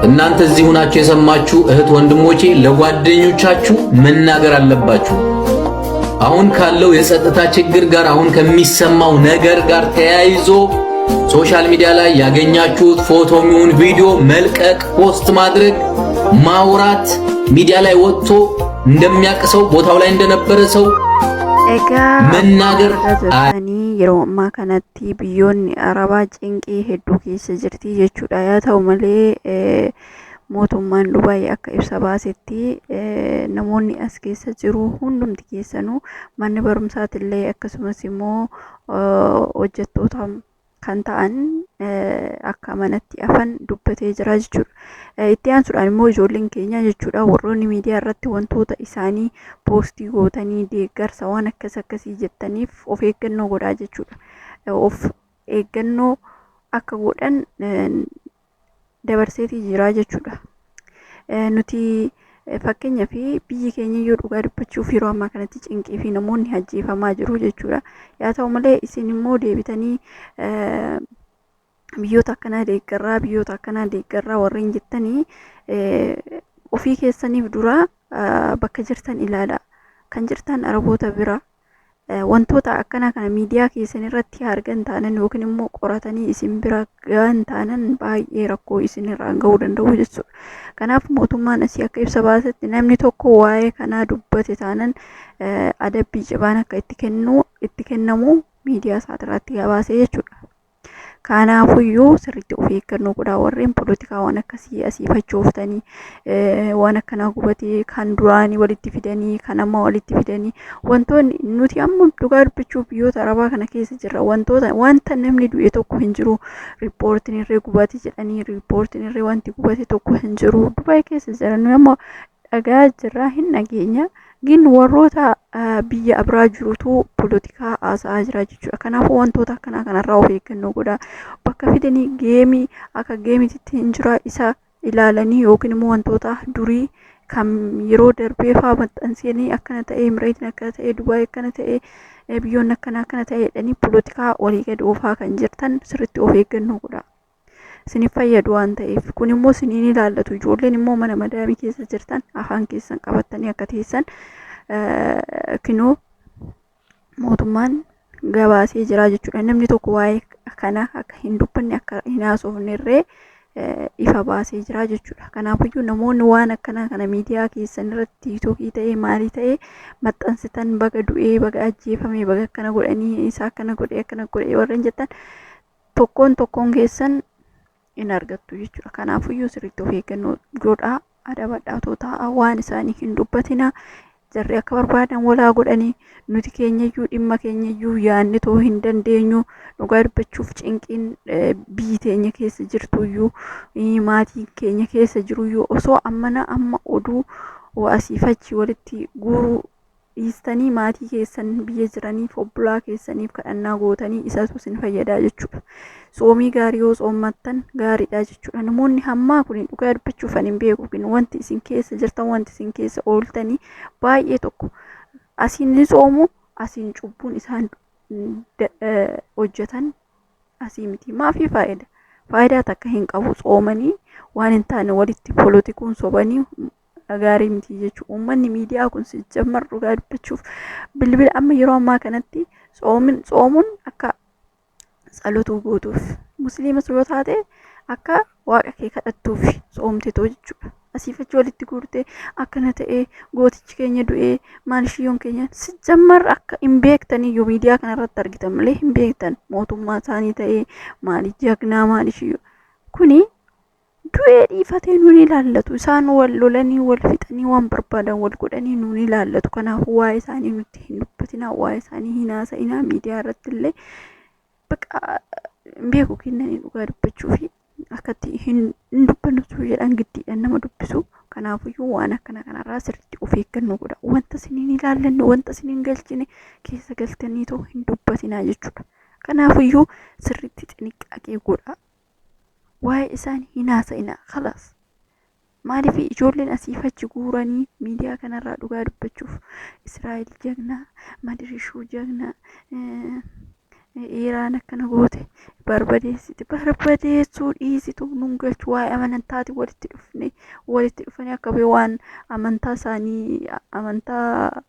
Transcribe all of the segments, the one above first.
እናንተ እዚህ ሆናችሁ የሰማችሁ እህት ወንድሞቼ ለጓደኞቻችሁ መናገር አለባችሁ። አሁን ካለው የጸጥታ ችግር ጋር፣ አሁን ከሚሰማው ነገር ጋር ተያይዞ social media ላይ ያገኛችሁት ፎቶም ይሁን ቪዲዮ መልቀቅ፣ post ማድረግ፣ ማውራት፣ ሚዲያ ላይ ወጥቶ እንደሚያውቅ ሰው፣ ቦታው ላይ እንደነበረ ሰው Egaa መናገር akkuma argaa jirtanii yeroo ammaa kanatti biyyoonni Arabaa cinqii hedduu keessa jirti jechuudha. Yaa ta'u malee, mootummaan Dubaay akka ibsa baasetti namoonni as keessa jiru hundumti keessanuu manni barumsaatillee akkasumas immoo hojjettoota kan ta'an akka manatti hafan dubbatee jira jechuudha. Itti aansuudhaan immoo ijoolleen keenya jechuudha, warroonni miidiyaa irratti wantoota isaanii post gootanii deeggarsa waan akkas akkasii jettaniif of eeggannoo godhaa jechuudha. Of eeggannoo akka godhan dabarseetii jira jechuudha. Nuti fakkeenyaa fi biyyi keenya iyyuu dhugaa dubbachuuf yeroo ammaa kanatti cinqii fi namoonni ajjeefamaa jiru jechuudha. Yaa ta'u malee, isin immoo deebitanii biyyoota akkanaa deeggarraa, biyyoota akkanaa deeggarraa warreen jettanii, ofii keessaniif dura bakka jirtan ilaala. Kan jirtan Araboota bira, wantoota akkanaa kana miidiyaa keessan irratti argan taanan yookiin immoo qoratanii isin bira gahan taanan baay'ee rakkoo isin irraan gahuu danda'u jechuudha. Kanaaf mootummaan asii akka ibsa baasetti namni tokko waa'ee kanaa dubbate taanan adabbii cimaan akka itti kennamu miidiyaa isaa irratti gabaasee jechuudha. Kanaafuyyuu sirriitti of eeggannoo godhaa. Warreen poolitikaa waan akkasii asii fachooftanii, waan akkanaa gubatee, kan duraanii walitti fidanii, kan amma walitti fidanii, wantoonni nuti amma dhugaa dubbachuuf biyyoota Arabaa kana keessa jirra, wantoota wanta namni du'e tokko hin jiru, riippoortiin irree gubate jedhanii, riippoortiin irree wanti gubate tokko hin jiru. Dubaay keessa jira, nuyi amma dhagaa jirra, hin dhageenya. Gin warroota biyya biraa jirutu poolitikaa haasa'aa jira jechuudha. Kanaafuu wantoota akkanaa kanarraa of eeggannoo godhaa. Bakka fidanii game akka gametitti hin jira isa ilaalanii yookiin immoo wantoota durii kan yeroo darbee fa'aa maxxansanii akkana ta'e, Emireetiin akkana ta'e, Dubaay akkana ta'e, biyyoonni akkana akkana ta'e jedhanii poolitikaa walii gadi oofaa kan jirtan sirriitti of eeggannoo godhaa. Isiniif fayyadu waan ta'eef kun immoo isiniin ilaallatu. Ijoolleen immoo mana madaamii keessa jirtan afaan keessan qabattanii akka teessan kinoo mootummaan gabaasee jira jechuudha. Namni tokko waa'ee kana akka hin dubbanne, akka hin haasofne irree ifa baasee jira jechuudha. Kanaafiyyuu namoonni waan akkanaa kana miidiyaa keessan irratti TikTokii ta'ee maalii ta'ee maxxansitan, baga du'ee, baga ajjeefame, baga akkana godhanii, isa akkana godhee, akkana godhee warreen jettan, tokkoon tokkoon keessan hin argattu jechuudha. Kanaafiyyuu sirriitti of eeggannoo godhaa, adabadhaatoo taa'aa, waan isaanii hin dubbatinaa. Jarri akka barbaadan walaa godhanii, nuti keenyayyuu dhimma keenyayyuu yaadne too hin dandeenyu. Dhugaa dubbachuuf cinqiin biyyi teenya keessa jirtuyyuu, maatiin keenya keessa jiruyyuu, osoo ammana amma oduu asiif achi walitti guuruu dhiistanii maatii keessan biyya jiraniif, obbolaa keessaniif kadhannaa gootanii isatu isin fayyadaa jechuudha. Tsoomii gaarii yoo tsoommattan gaariidha jechuudha. Namoonni hammaa kun dhugaa dubbachuuf ani hin beeku, wanti isin keessa jirtan, wanti isin keessa ooltanii baay'ee tokko asiin ni tsoomu, asiin cubbuun isaan hojjetan asii miti. Maafii faayidaa takka hin qabu tsoomanii waan hin taane walitti poolitikuun sobanii gaarii miti jechuudha. Uummanni miidiyaa kun sijjammar dhugaa dubbachuuf bilbila amma yeroo ammaa kanatti tsoomuun akka tsalotuu gootuuf, musliimas yoo taate akka waaqa kee kadhattuuf tsoomtetoo jechuudha. Asiif achi walitti guurtee akkana ta'ee, gootichi keenya du'ee, maal shiyyoon keenya, sijjammar akka hin beektaniyyuu miidiyaa kanarratti argitan malee hin beektan. Mootummaa isaanii ta'ee maali jagnaa maali shiyyoo kuni du'ee dhiifatee nuun ilaallatu. Isaan wal lolanii, wal fixanii, waan barbaadan wal godhanii nuun ilaallatu. Kanaafuu waa'ee isaanii nutti hin dubbatinaa, waa'ee isaanii hin haasa'inaa. Miidiyaa irratti illee bakka hin beeku kennanii dhugaa dubbachuu fi akkatti hin dubbannutu jedhan giddiidhaan nama dubbisu. Kanaafiyyuu waan akkana kanarraa sirriitti of eeggannoo godha. Wanta isiniin ilaallanne, wanta isiniin galchine keessa galtanii too hin dubbatinaa jechuudha. Kanaafiyyuu sirriitti xiniqqaaqee godha. Waa'ee isaanii hin haasa'inaa, khalaas. Maaliif ijoolleen asiif achi guuranii miidiyaa kanarraa dhugaa dubbachuuf Israa'el jagnaa, Madirishuu jagnaa, Iraan akkana goote barbadeessite barbadeessuu dhiisitu nun galchu waa'ee amantaati walitti dhufne walitti dhufanii akka bee waan amantaa isaanii amantaa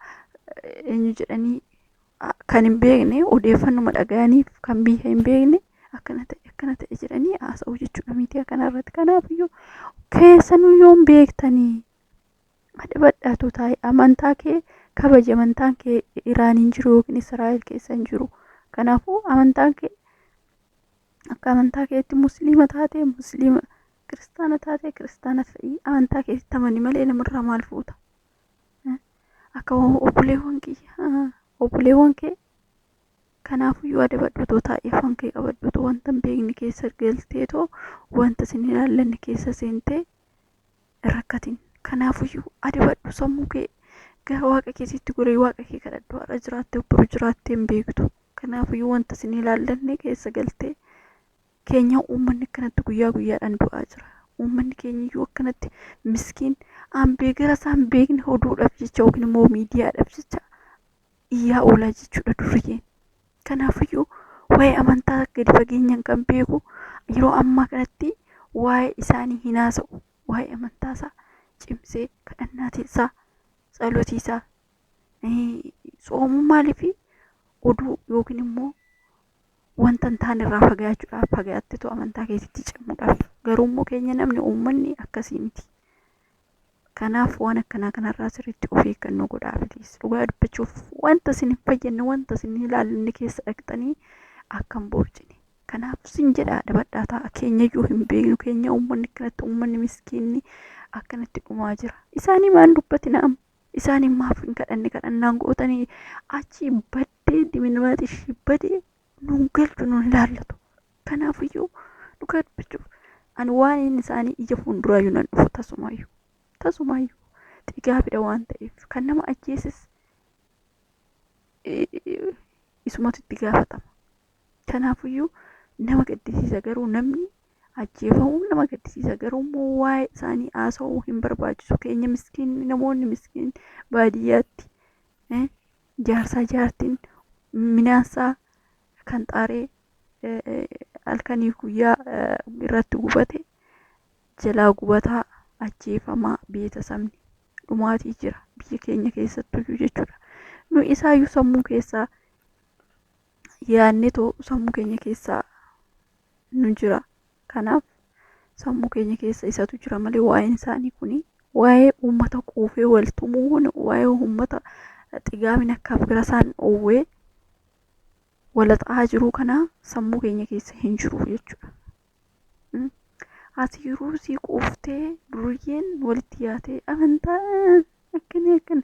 eenyu jedhanii kan hin beekne odeeffannuma dhaga'aniif kan biyya hin beekne akkana ta'e akkana ta'e jedhanii haasa'u jechuudha miidiyaa kanarratti. Kanaafiyyuu keessanuu yoon beektanii adabadhaatu taa'e amantaa kee kabaji amantaan kee Iraan hin jiru yookiin Israa'el keessa hin jiru. Kanaafuu amantaan kee akka amantaa keetti musliima taate musliima kiristaana taate kiristaana ta'ii amantaa keetti amani malee namarraa maal fuuta? Akka obboleewwan kiyya obboleewwan kee kanaafuyyuu adabadhutoo taa'ee afaan kee qabadhutoo wanta hin beekne keessa galteetoo wanta sin ilaallanne keessa seentee rakkatin. Kanaafuyyuu adabadhu sammuu kee gara waaqa keetiitti gorii waaqa kee kadhadhu har'a jiraattee boru jiraattee hin beektu. Kanaafuyyuu wanta sin ilaallanne keessa galtee keenya uummanni akkanatti guyyaa guyyaadhaan du'aa jira. Uummanni keenya iyyuu akkanatti miskiin hambee gara isaa hin beekne oduudhaaf jecha yookiin immoo miidiyaadhaaf jecha iyyaa oolaa jechuudha duriyyeen. Kanaafiyyuu waa'ee amantaa gadi fageenyaan kan beeku yeroo ammaa kanatti waa'ee isaanii hin haasa'u. Waa'ee amantaa isaa cimsee kadhannaa isaa tsalotii isaa soomuu maaliif oduu yookiin immoo wanta hin taane irraa fagaachuudhaaf fagaattetu amantaa keetitti cimuudhaaf garuu immoo keenya namni uummanni akkasii miti. Kanaaf waan akkanaa kanarraa sirriitti of eeggannoo godhaa bilis. Dhugaa dubbachuuf wanta isin hin fayyadne wanta isin hin ilaallanne keessa dhaqxanii akka hin boorcine. Kanaaf sin jedha adabadhaa ta'a keenya iyyuu hin beeknu keenya uummanni akkanatti uummanni miskiinni akkanatti dhumaa jira. Isaanii maan dubbatina amma? Isaanii maaf hin kadhanne kadhannaan gootanii achi baddee diminamaati ishii badee nuun galchu nuun ilaallatu. Kanaafiyyuu dhugaa dubbachuuf ani waa'een isaanii ija fuulduraayyuu nan dhufu tasumaayyuu. Tasumaayyuu xigaabidha waan ta'eef kan nama ajjeeses isumatu itti gaafatama. Kanaafiyyuu nama gaddisiisa garuu namni ajjeefamuun nama gaddisiisa garuu immoo waa'ee isaanii haasa'uu hin barbaachisu. Keenya miskiinni namoonni miskiin baadiyyaatti jaarsaa jaartiin minaansaa kan xaaree halkanii guyyaa irratti gubate jalaa gubataa ajjeefamaa beetasabni dhumaatii jira biyya keenya keessattuyyuu jechuudha. Nu isaayyuu sammuu keessaa yaadnetoo sammuu keenya keessaa nu jira. Kanaaf sammuu keenya keessa isatu jira malee waa'een isaanii kuni waa'ee uummata quufee wal tumuu kun waa'ee uummata xigaabin akkaaf gara isaan dhoowwee walaxaa jiru kana sammuu keenya keessa hin jiru jechuudha. Ati ruuzii quuftee duriyyeen walitti yaatee amantaa akkana akkana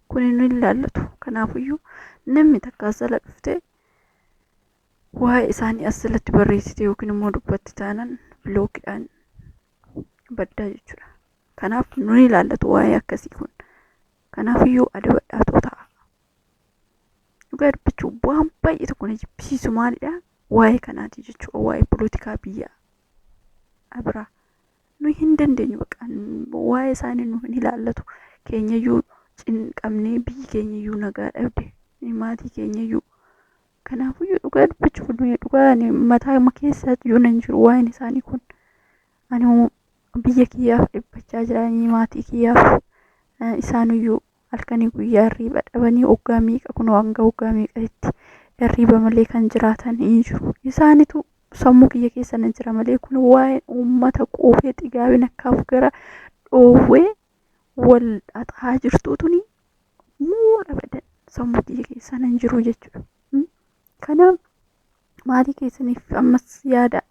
kun nu ilaallatu. Kanaafiyyuu namni takka as jala dhuftee waa'ee isaanii as jalatti barreessite yookiin immoo dubbatti taanaan bilookiidhaan baddaa jechuudha. Kanaaf nu ilaallatu waa'ee akkasii kun. Kanaafiyyuu adabadhaatoo ta'a. Dhugaa dubbachuu waan baay'ee tokko na jibbisiisu maalidha? Waa'ee kanaati jechuudha. Waa'ee polotikaa biyya biraa. Nu hin dandeenyu baqa waa'ee isaanii nu hin ilaallatu. Keenyayyuu cinqabnee biyyi keenyayyuu nagaa dhabde maatii keenyayyuu. Kanaafiyyuu dhugaa dubbachuuf dhugaa ani mataa keessa iyyuu nan jiru waa'een isaanii kun. Ani biyya kiyyaaf dhiphachaa jiranii maatii kiyyaaf isaanuyyuu halkanii guyyaa hirriiba dhabanii waggaa meeqa kun hanga waggaa meeqatti hirriiba malee kan jiraatan hin jiru. Isaanitu sammuu kiyya keessa na jira malee kun waa'een uummata quufee xigaabin akkaaf gara dhoowwee wal xaxaa jirtu tuni muula badan sammuu kiyya keessa nan jiru jechuudha. Kanaaf maatii keessaniif ammas yaada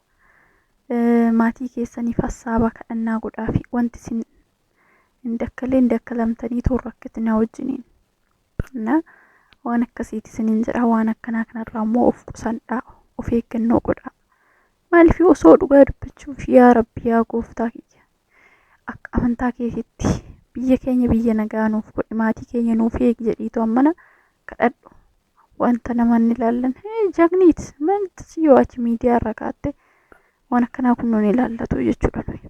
maatii keessaniif hassaaba kadhannaa godhaa fi wanti isin hin dakkalee hin dakkalamtanii toorra rakkatina wajjiniin. Na waan akkasiiti isiniin jedha waan akkanaa kanarraa immoo of qusadhaa of eeggannoo godhaa. Maaliif osoo dhugaa dubbachuuf yaa Rabbi yaa gooftaa kiyya akka amantaa keetitti biyya keenya biyya nagaa nuuf godhi maatii keenya nuuf eegi jedhiitu ammana kadhadhu. Wanta namoonni ilaallan jagniit manti yoo achi miidiyaa irra kaatte waan akkanaa kun nuun ilaallatu jechuudha nuyi.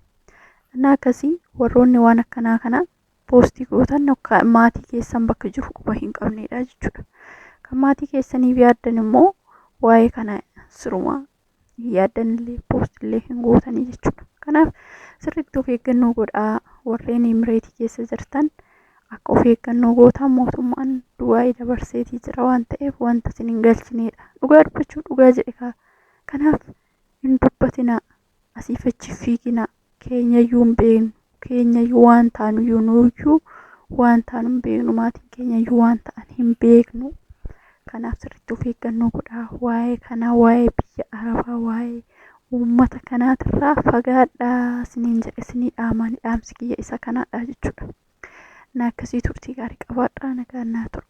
Innaa akkasii warroonni waan akkanaa kana poostii gootan maatii keessan bakka jiru quba hin qabnedha jechuudha. Kan maatii keessaniif yaaddan immoo Waa'ee kana sirumaa hin yaaddanillee poostillee hin gootanii jechuudha. Kanaaf sirriitti of eeggannoo godhaa warreen Imireetii keessa jirtan akka of eeggannoo gootan mootummaan Dubaayii dabarseetii jira waan ta'eef wanta isin hin galchineedha. Dhugaa dubbachuu dhugaa jedhe kaa. Kanaaf hin dubbatinaa asiif achi fiiginaa keenyayyuu hin beeknu keenyayyuu waan taanuyyuu nuyyuu waan taanu hin beeknu maatiin keenyayyuu waan ta'an hin beeknu. Kanaaf sirriitti of eeggannoo godhaa waa'ee kanaa waa'ee biyya arabaa waa'ee uummata kanaatirraa fagaadhaa isiniin jedhe isinii dhaamaan dhaamsi kiyya isa kanaadha jechuudha. Na akkasii turtii gaarii qabaadhaa nagaan naa tura.